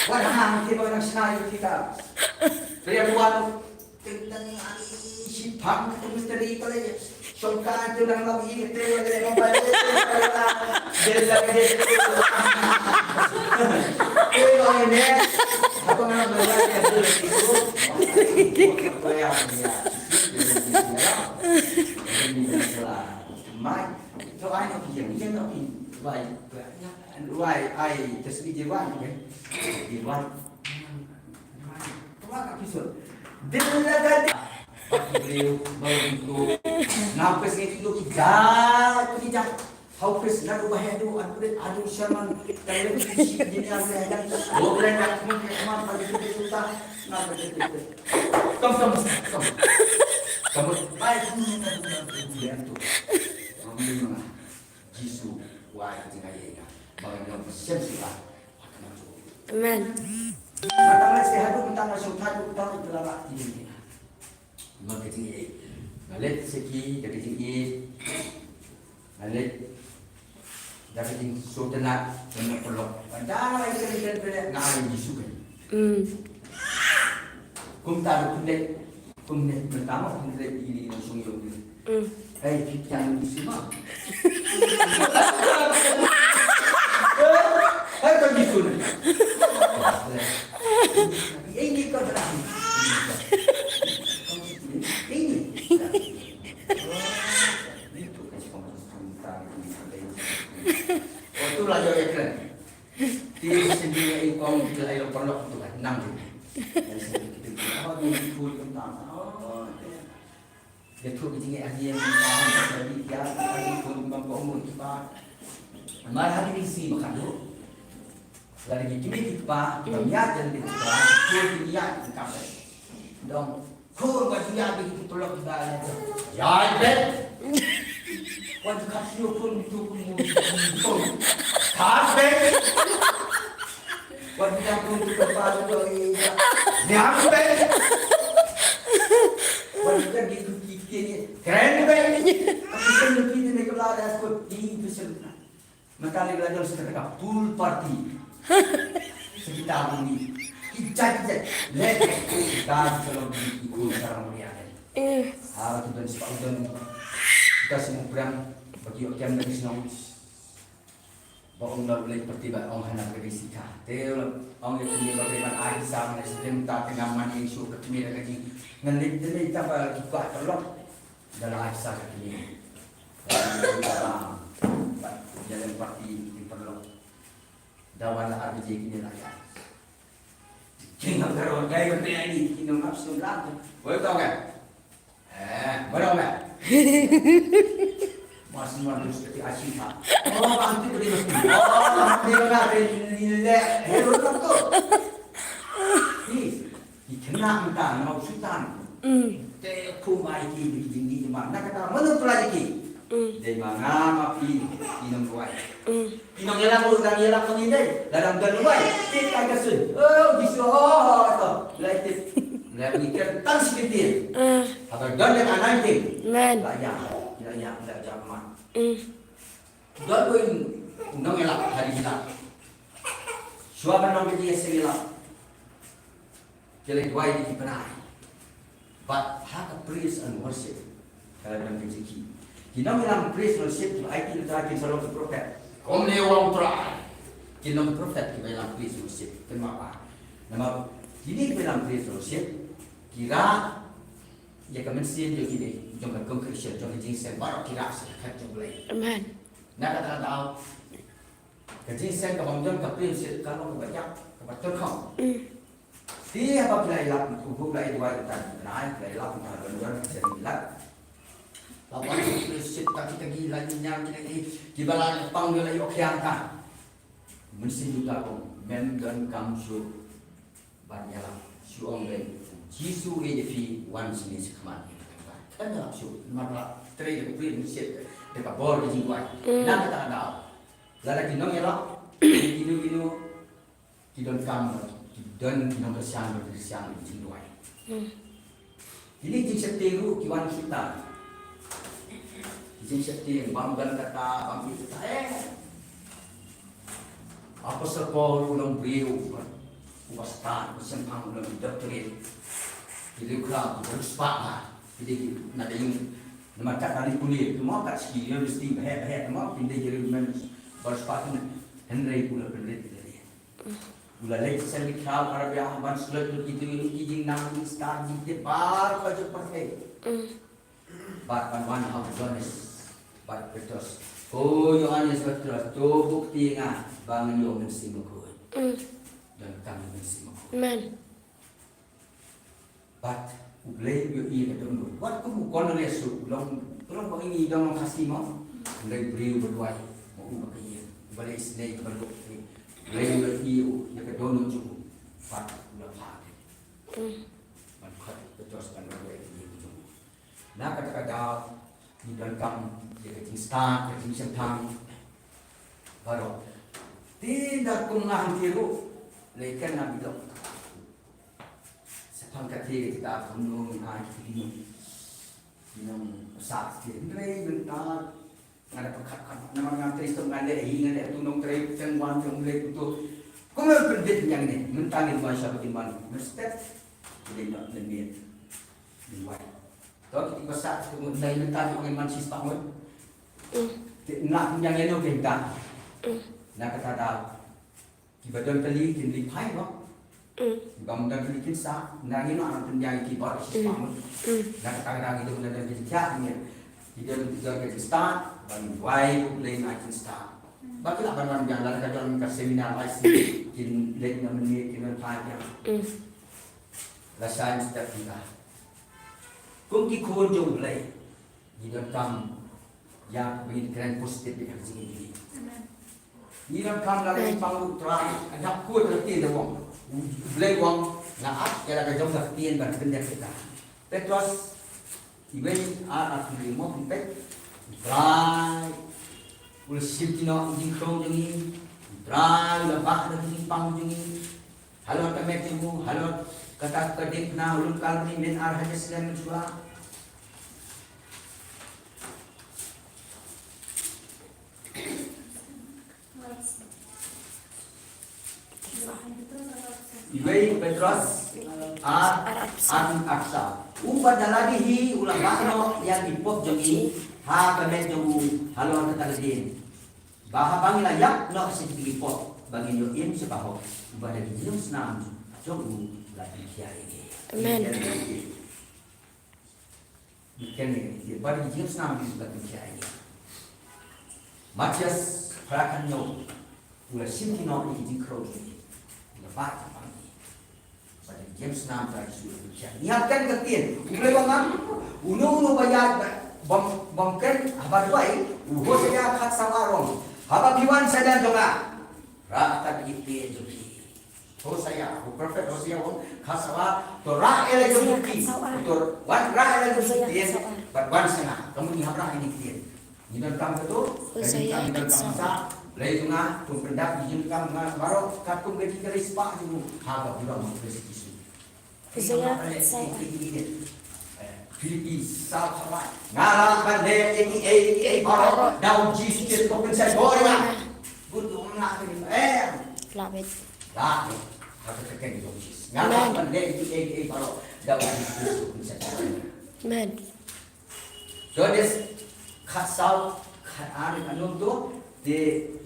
Wan hang kita nak sai kita. Dari wan teng teng ani si pang tu misteri kali. Songka tu nang lam ini tei wan dari mobile. Dia lagi dia. Tei wan ini. Apa nama mereka itu? Apa yang dia? Mai, to ai no phi ïeng, ïeng no phi. Wai, wai, ai, te sni je wan, ke? Je wan. To wa ka phi sut. Dil la ga di. Ba ki briew, ba ki briew. Nga pes ngi tu ki ja, tu ki ja. Hau pes na du ba he du, adu de, adu shaman. Tang le ki shi di ni adu de. Wo bre ka mun ke man ba ki tu ta. Nga ba ki tu. Kam, kam, kam. Kam, ai, kam, kam, kam, kam, kam, kam. Jisu, wai ka jingaiei ka. Ba ngan ïoh shem shuwa. Amen. Mynta nga shu haduh, mynta nga shu haduh, mynta nga shu haduh. Ba ka jingaiei. Nga leit sha ki da ka jingïeit. Nga leit da ka jingsngewtynnat, nga paralok. Mynta nga ïa ka jingïeit, nga ai Jisu ka. Kumta da kumne, kumne, mynta ma kumne, ini, ini, sung, sung, ini. Hei, kita ni semua. Hei, kau di sini. Ini kau dah. Ini. Ini tu kan sekolah sekolah. Oh, tu lah jauh ya keren. Ti sendiri ai kong ti ai lo paralok tu kan nang tu. Ai sendiri kita tu. Oh, dia cool kan tak. Oh, dia. Dia tu kita ni ai yang tak. Jadi dia ai pun bang kong mu kita. Mar ha kine ki sngi ba khatduh. Lada ki kmie ki kpa kiba ïaid ïa lade kiba, khun ki ïaid ki kpa. Dong khun ba ju ïaid ïa ki paralok kiba ïaid. Ïaid beit. Wat ju khap siew khun tu khun mu. Khun. Khap beit. Wat ju ïaid khun tu kpa tu ïaid. Ïaid beit. Wat ju ïaid khun ki kien. Kren beit. Khun ki kien ne kala da skut di tu sen. Mynta lei la don sa kata ka pool party. Sa kita buni. Ijat ijat. Leh. Kita sa long buni ki pool sarang buni ane. Ha ki don sa don. Kita semua perang bagi kem dari senong. Ba ong la ulei party ba ong hana ka dei sika. Te ong ïa kini ba dei ban ai sa mana sdem ta tengah mani su ka kini da ka ji. Ngan leh dei ta ba ki ba ka long. Da la ai sa ka kini. Ba ïa leng party ki paralok. Da wan la ar baje kine la ïaid. Kin nang karo dai ban dei ni kin nang ap sum lam. Wei tau kan? Eh, mana mana? Mas ni mana mesti asyik ha. Oh, anti beri mesti. Oh, anti mana dei ni le. Hei, lu tak tu. Ni. Ki khynnah mynta ngan ong sutan. Te khum ai ki ki jingdih jingman na kata mano pynlait ïa ki. Dei ma nga ma phi ki nongduwai. Ki nongïalam ruh dang ïalam ma ngi dei. Lada ym don duwai te kai ka sun. Oh Jisu ho ho ho to. Lai tip. Lai ngi ker tang shi ktien. Haba don lem anointing. Amen. La ïa la ïa la jam ma. Don wei u nongïalam ha ri Judah. Shuwa ban long ka jingïaseng ïalam. Ki la duwai da ki bnai. Bad ha ka praise and worship ka la don ka jingkit. Ki nongïalam praise and worship kiba aiti na Trai kin sa long ki prophet. Kumne u ong Trai. Ki long prophet kiba ïalam praise and worship. Kynmaw ba. Namar kine kiba ïalam praise and worship ki rah ïa ka mynsiem jong kine jong ka congregation jong ka jingïaseng baroh ki rah sa ka khat jong U Blei. Amen. Na kata ka daw ka jingïaseng kaba ym don ka praise and worship ka long kaba ïap kaba tyrkhong. Te haba phi la ïalap, u Blei u ai tang ki bnai, phi la ïalap, phi la ïalap, phi la ïalap. La wan phi la shet ta kita ki la ñiar kita ki, kiba la pang la ïoh khian ta. Mynsiem jong ka ong, mem don kam shuh ban ïalap. Shu ong lei, Jisu u ïeit ïa phi, wan shane shakhmat. Kan ïalap shuh, namar la trei da ka Blei mynsiem, da ka bor ka jingduwai. Na kata ka daw. Lada ki nongïalap, kino kino, ki donkam, ki don, ki nongkyrshan, don kyrshan, ki jingduwai. Kine ki jingsheptieng ruh ki wan kita. Ki jingsheptieng, bam don kata, bam ki kata. Eh. Apostol Paul u long briew uba, uba stad, uba shemphang, u long doctorate. Ki dei u khraw, u long spah ha. Ki dei ki, na dei, namar kat na dei pule, tu mo kat ski university, bahet, bahet, tu mo, pynde ki men, bar spah tu, hynrei u la pynrit ki dei. U la leit sha ki khraw Arabia, ban slot ki tu, ki jingnang, ki stad, ki te bar ka jot pyrthei. Bad ban wan ha u Johannes bad Petros. Ko Johannes, Petros, to buk ti nga ba ngan ïoh Mynsiem Bakhuid. Donkam Mynsiem Bakhuid. Amen. Bad U Blei u ïohi ïa ka dohnud. Wat kum u Cornelius ruh, u long, u long ba ngi dang long Khasi mo. U long briew ba duwai, mo, u ba ka ïing, u ba leh isynei, u ba leh. U Blei u ïohi ïa ka dohnud jong u. Bad u la phah. Ban khot Petros ban duwai ïa ka ïing jong u. Na kata ka daw, ngi donkam ïa ka jingstad, ka jingshemphang baroh. Te da kum nga hangtei ruh, lei kan nga bidok. Shemphang kata ka jingstad kumno ngi ai ki nong, ki nongpynsah ki, hynrei mynta nga da pyrkhat, namar nga trei sdang, nga leh hi, nga leh tu, nongtrei teng wan teng leh tu. Kumno pynbit ïa ngi ne, mynta ngin wan sha ba kin wan mynstep. Ki dei noh lynmiet. Ngin wan. To ki, ki ba sah, ki mut dei mynta ki ong ngan man shispah ngut. Mm. Te na kum ïa ngi no ki mynta. Mm. Na kata daw. Ki ba don kali kin leit phai mo. Mm. Ki ba ym don kali kin sah. Na ngi no ngan pynïaid ki ba shispah ngut. Mm. Na kata daw ngi don, na don ki thiah ngi. Ki don, ki don ki stad. Ban wai U Blei na ki stad. Ba ki lah ban wan biang lada ka don ka seminar I C kin leit na mynne kin wan phai biang. Mm. Lashai mynstep kita. Kum ki khun jong U Blei, ngi donkam ïa ba ngin kren positive ïa ka jingim jong ngi. Amen. Ngi donkam lada ngi pang ruh, Trai, nga hap khuid ha ka ktien da u ong. U Blei u ong, nga ap ïa la ka jong ka ktien ban pyndep ïa ka. Petros, iwei, ar, ar, phi, mo, phi peit. Trai u la shim kino i jingkhrew jong ngi. Trai u la bah da ki jingpang jong ngi. Halor ka met jong u, halor kata ka diengphna u lum Kalbari, mynta ha Jerusalem mynshwa. Iwei Petros ar, ar, arphew saw. Uba da lade hi u la bah noh ïa ki pop jong ngi ha ka met jong u halor kata ka dieng. Ba haba ngi la ïap noh sha ki pop, ba ngin ïoh im sha bahok. Uba da ki jingsnam jong u la pynkhiah ïa ngi. Amen. Ngi kren ïa kane, ba da ki jingsnam jong u la pynkhiah ïa ngi. Mathaios phra khathynñiew, u la shim kino ïa ki jingkhrew jong ngi. U la bah ïa ki pang jong ngi. Ba da ki jingsnam jong u la pynkhiah ïa ngi. Ngi hap kren ka ktien. U Blei u ong, uno uno ba ïaid bym, bym kren haba duwai, u Hosea khatsaw ar u ong, haba phi wan sha ïing jong nga, rah kat ïa ki ktien jong phi. Hosea, u prophet Hosea u ong, khatsaw ar, to rah ïa la jong phi. Hosea khatsaw ar. To wan rah ïa la jong phi. Hosea ktien, khatsaw ar. Bad wan sha nga, ka mut ngi hap rah ïa ki ktien. Ngi donkam kata, Hosea kata ngi donkam khatsaw ar. Sa, Blei jong nga, kum pyndap ïa ki jingdonkam nga baroh, katkum ka jingkyrpad jong u, ha ka burom u Khrist Jisu. Hosea khatsaw ar. Philippi saw khatsaw ar. Nga lah ban leh kiei kiei baroh da u Jisu Khrist uba pynshait bor ïa nga. Bun tu nga lah ban leh. Lah beit. Lah beit. Ha ka kyrteng jong u Jisu. Nga lah ban leh kiei kiei baroh da u Jisu Khrist uba pynshait bor ïa nga. Amen. Judith khatsaw, khatar, khatno to, te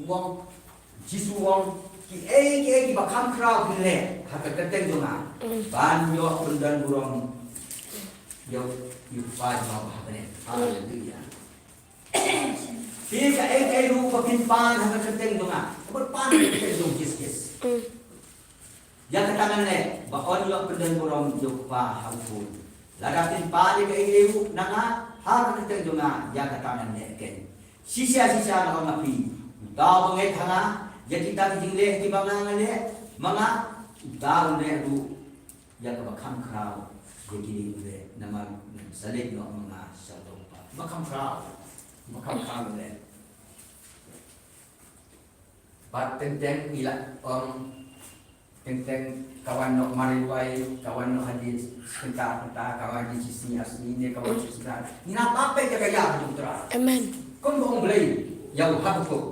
u ong, Jisu u ong, kiei kiei kiba kham khraw phin leh ha ka kyrteng jong nga, mm, ban ïoh pyndonburom ïa u, ïa u Kpa jong nga uba ha bneng. Mm. Haleluya. Te kaei kaei ruh ba phin pan ha ka kyrteng jong nga, ba pan ha ka kyrteng jong u Jisu Khrist. Mm. Ïa kata ngan leh, ba yn ïoh pyndonburom ïa u Kpa ha u Khun. Lada phin pan ïa kaei kaei ruh na nga ha ka kyrteng jong nga, ïa kata ngan leh keiñ. Shisha shisha nga ong ha phi, uta uba ngeit ha nga, ïa kita ki jingleh kiba nga nga leh, ma nga, uta un leh ruh ïa kaba kham khraw ïa kine un leh, namar un sa leit noh ma nga sha uta u Kpa. Ba kham khraw, ba kham khraw un leh. Bad teng teng ngi la ong, Teng teng ka wan noh marwei, ka wan noh hadien kynta kynta, ka wan hadien shi sngi ar sngi ne ka wan shi sngi. Ngi nang peit ïa ka ïa ka jong U Trai. Amen. Kum ba ong Blei ïa u Habakuk.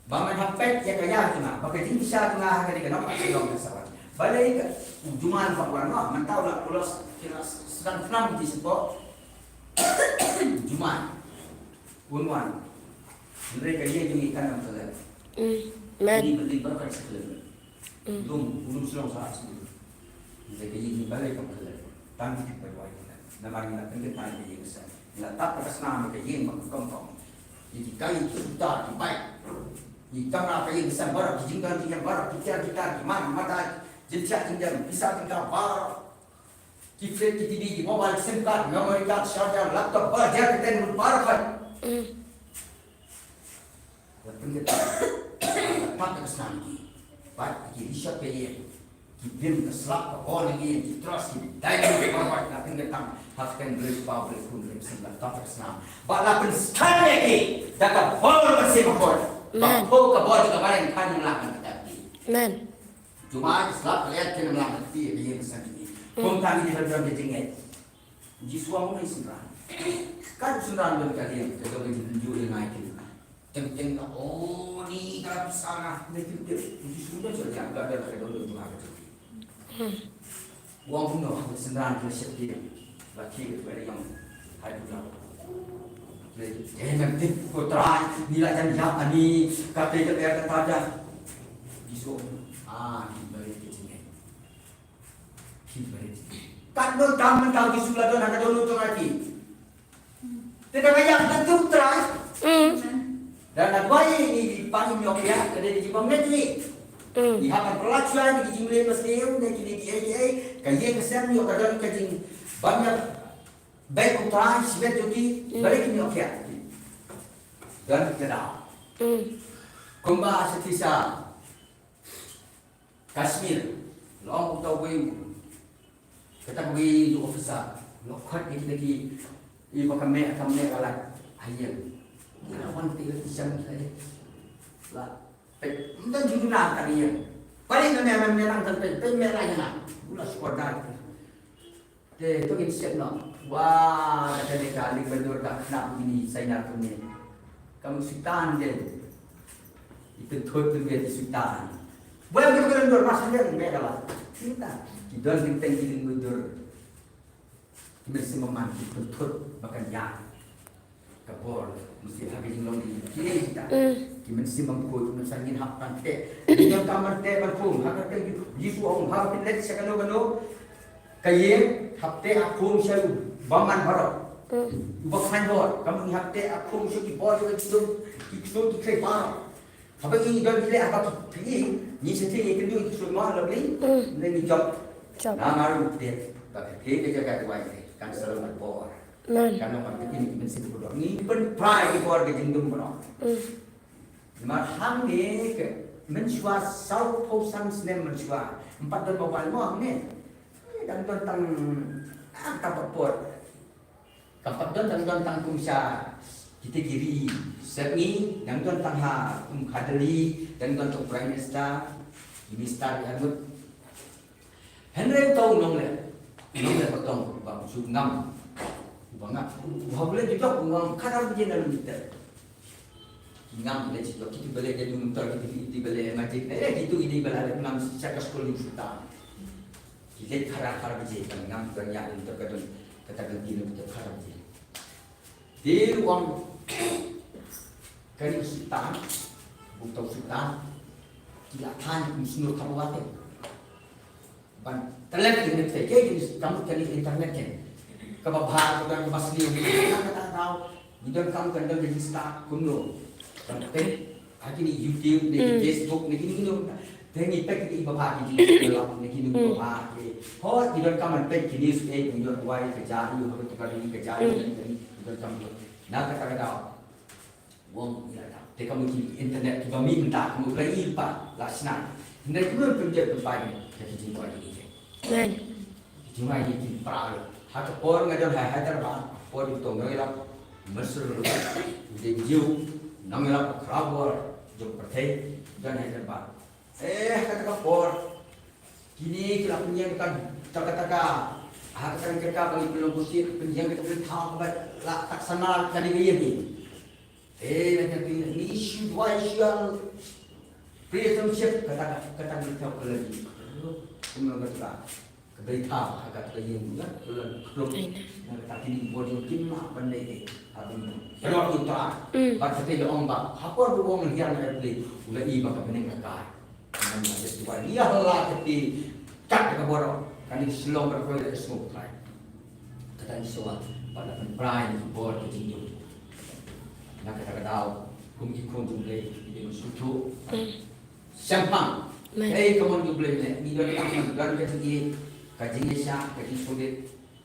Ba men hap peit ïa ka ïa ka jong nga, ba ka jingshisha jong nga ha kane ka nongpynim ka sa wan. Balei ka u Juman ba wan noh, mynta u la pulos ki la sdang phlang ki sboh. Juman. Un wan. Hynrei ka ïing jong ngi kan ym khlem. Mm. Amen. Ngi bym dei ba kan sa khlem. Mm. Lum, lum shlong sa shlong. Hynrei ka ïing jong ngi balei kam khlem. Tang ki tip ba wai. Namar ngi la pynkyntang ka ïing ka sem. Ngi la tap ka snam ka ïing ba kum kum. Ngi ki kai ki suta ki bai. Ngi kamra ka ïing ka sem baroh ki jingdon jingem baroh ki tiar ki tar ki man madai. Jingshah jingdem pisa tyngka baroh. Ki fridge, ki T V, ki mobile, ki sim card, memory card, charger, laptop, ba jar ki ten mun par khat. Mm. Wat pynjat. Pat ka snam ki. Pat ki rishap ka ïing. Ki dim ka slap ka bor ïing, ki trust ki dai ki par khat, la pynjat tang. Hap ken bris pa bris kun rim sim la pat ka snam. Ba la pynstan ïa ki da ka bor ka sim ka bor. Ba ko ka bor ka bareng kan la kan ka ki. Amen. Jumai slap ka liat kin mlam ka ti ka ïing ka sem. Kum tang ki dei ban don ka jingngeit. U Jisu ong ong ïa u synran. Kat u synran ban ka liang ka dei ka jingtynjuh ïa ngi kin. Teng teng ka, oh, ni ka pisa nga ne kin tip. U Jisu ong ong ïa ka don ka don ka jingngeit. Ong kumno, u synran ka sheptieng. La ki ka ïong. Hai buda. Te ngan tip ko Trai, ngi la jan ïap ani, kata ka ïa kata jan. Jisu, ah, ki bari ki jingeh. Ki bari. Katno tam mynta Jisu la don ha ka dohnud jong ngi. Te da ka ïap ka tu Trai. Mm. Da na duwai ngi pang ïoh ïa ka dei ki bang ngi. Mm. Ngi hap ban pynlait shuwa ngi ki jingmlien ba sniew, ngi ki, ngi ki, ei, ei, ka ïing ka sem ïoh ka don ka jing bang ïa. Bad u Trai, shibit jong ki, mm, balei kin ïoh khiah. Don ka daw. Mm. Kumba sa shisha Kashmir, long uta uwei, kata uwei u officer, long khot ïa kita ki, ïa ba ka meh, ka meh ka lait ha ïing. Ïa la wan peit la ki shem ki la ïa. La peit, ym don jingduna ka ïing. Balei ka meh, meh, meh nang peit, peit meh la ïa nga. U la sukor dai. Te to ngin siat noh. Wah, kata ne ka Ling Baindur ka khnap ïa kine Saina kumne. Ka mut Soitan de. I pynthut pynbiang i Soitan. Wah, Ling Baindur mas ne me kala. Kita. Ki don teng teng ki Ling Baindur. Ki mynsiem bymman ki pynthut ba kan ïaid. Ka bor, mesti ha ka jinglong ki, ki, kita. Mm. Ki mynsiem bymkhuid, ki mynsiem ngin hap ban teh. Ngin donkam ban teh ban khum, ha ka kyrteng Jisu ong, ha ka kyrteng sha kano kano. Ka ïing, hap teh hap khum sha u bymman baroh. Mm. U ba khlaiñ bor, ka mut ngi hap teh hap khum sha ki bor, ki ksum, ki ksum, ki khlaiñ baroh. Haba ngi don ki leh haba ki, ki, ngi sngewthuh ngi kynduh ngi sngewthuh ma la bri. Mm. Ngi jop. Jop. Namar u tip ba ka thik ka jaka duwai te kan sa long bor. Amen. Kan long bor te ngi mynsiem kudor. Ngi pynphai ki bor ka jingdum bor. Mm. Namar hangne ka mynshuwa saw phew san snem mynshuwa. Ym pat don mobile mo hangne. Ngi dang don tang, ah, tang pasport. Kam pat don, dang don tang kum sha kita ki ri sep ngi, dang don tang ha kum ha Delhi, dang don tang Prime Minister, Minister ïa mut. Hynrei uta u nongleh, u nongleh ba tong ba u shu ngam. Ba ngam, u ha u leh jubab u ngam khadar baje na lum iter. Ki ngam ki leh jubab, kitu ba leh jadu motor, kitu, kitu ba leh magic, eh, kitu kitu ba leh ngam sha ka skul ni suta. Ki leit khadar khadar baje, ban ngam ban ïaid lynter ka don, kata ka dei lynter khadar baje. Te ruh wan kane ka Soitan, bun tau Soitan, ki la thaiñ kum shnur kaba wate. Ban telet ki net te, ki kam kane internet te. Kaba bha, kaba sniew, kata ka daw. Ngi donkam kan don register kumno. Kan peit ha kine YouTube ne, mm, Facebook ne, kine kine. Te ngi peit kine ba bha kine, kine ba bha kine. Hooid ngi donkam ban peit kine news, eh, ngi don wai ka jari, ka jari, mm, ngi donkam. Na kata ka daw. Wang ïa ka. Te ka mut ki internet kiba mih mynta ka mut la i pa la shna. Hynrei kumno pynjot pynpai ka ki jingkwah ki. Amen. Ki jingkwah ki kin pra. Ha ka por nga don ha Hyderabad, por di tong ngi la mesur lu. Di jiu nang la ka khraw bor jong pyrthei don Hyderabad. Eh, kata ka por. Kine ki la pynïeng ka taka taka. Ha kata ka jaka ba ngi pynlong pusit, pynïeng ka thaw kaba la tak sana ka dei ka ïing ni. Eh, na ka pynïeng ni shu dwai shu al. Priya song siap kata kata ka thaw ka lagi. Kumno ka taka. Ka dei thaw ha kata ka ïing ni. Kumno kumno. Na kata kine bor jong kim la ban dei. Ha bin. Ka dor tu ta. Ba kata ka ong ba. Ha por bu ong hiar na ka pli. U la i ba ka bneng ka kai. Ngan ïa shuwa ïa la ka ti kat ka bor. Kan i shlong ka koi da sngewthuh. Kata i shuwa ba la pynprai ni bor ka jingjum. Na kata ka daw kum ki khun jong Blei ki dei ban sngewthuh. Shemphang. Hei ka mon jong Blei ne ngi don ka mon don ka jingïeit ka jingïaishah ka jingsngewbha.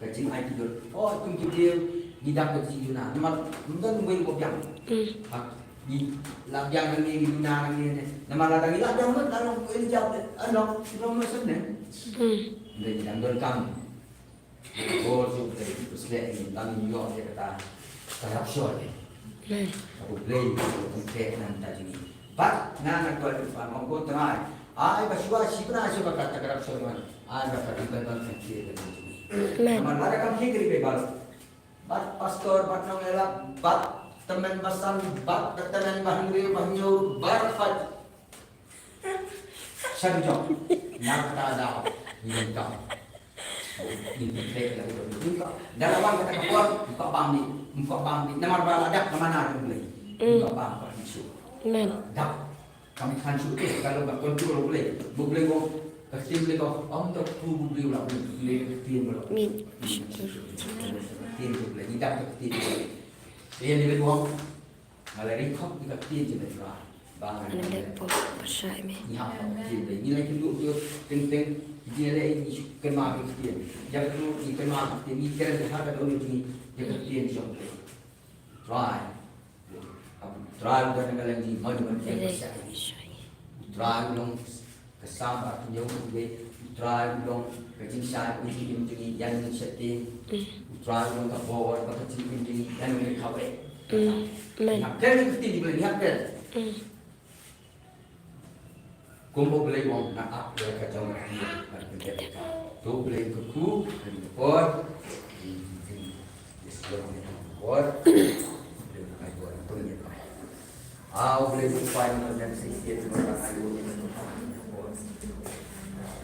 Ka jingai ki dur. Oh, kum ki briew ngi dap ka jingduna. Namar ym don wei ba biang. Ha, ngi la biang nangne ngi duna nangne ne. Namar lada ngi la biang lut la long wei jap ne. Ano, ki long lut sep ne. Ngi dang don kam. Bor suk te ki pusleh ngi dang ngi ïoh ïa kata. Ka hap shor ne. Ka U Blei ka kongkeh nangta jong ngi. Bad nga nga kwah ban ong ko Trai. Ai ba shuwa shi bnai shuwa kata ka hap shor man. Ai ba ka Baibl kan kir ka jong ngi. Namar lada kam kir ka Baibl. Bad pastor bad nongïalam bad tymmen basan bad tymmen bahynriew bahynñiew bad pait. Sha jong. Na kata daw. Ngi ong kam. Ngi pyntrei la ka dei. Ngi ong kam. Dalam kata ka por, ym ka bam ni, ym ka bam ni. Namar ba la dap ka mana ka Blei. Ym ka bam ka Jisu. Amen. Dap. Kam khan shu te ka long ka control U Blei. U Blei u ong ka ktien Blei ka ong ym dap tu U Blei u la Blei. Blei ka ktien Blei. Amen. Ktien Blei. Ngi dap ka ktien Blei. Ïa ni Blei u ong. Nga la ri khop ïa ka ktien jong me Trai. Ba nga Ana leh pop pyrshah me. Ngi hap ka ktien Blei. Ngi la kynduh ïa teng teng. Ngi la ïa kynmaw ïa ka ktien. Ïa ka ktien ngi kynmaw ïa ka ktien ngi kren ha ka dohnud jong ngi ïa ka ktien jong Blei. Trai. Trai u don ha ka liang jong ngi, mo ngi ban kren pyrshah ïa ngi. Trai u long Ka sam ba ka ñiew u Blei, U Trai u long ka jingshai, u jingim jong ngi, ïa ngi sheptieng. U Trai u long ka bor ba ka jingim jong ngi, ïa ngi kawei. Amen. Ngi hap kren ka ktien jong U Blei, ngi hap kren. Kumba U Blei u ong na ap ïa ka jong ka ktien, ka ktien ka. To U Blei u kyrkhu, ka ktien ka por. Yes, Lord, ka por. U Blei u kyrkhu, ka ktien ka por. Au Blei u Kpa, ngi don sa shisien, ngi don sa shisien.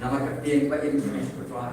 Namar ka ktien ba im jong ngi sha ka Trai.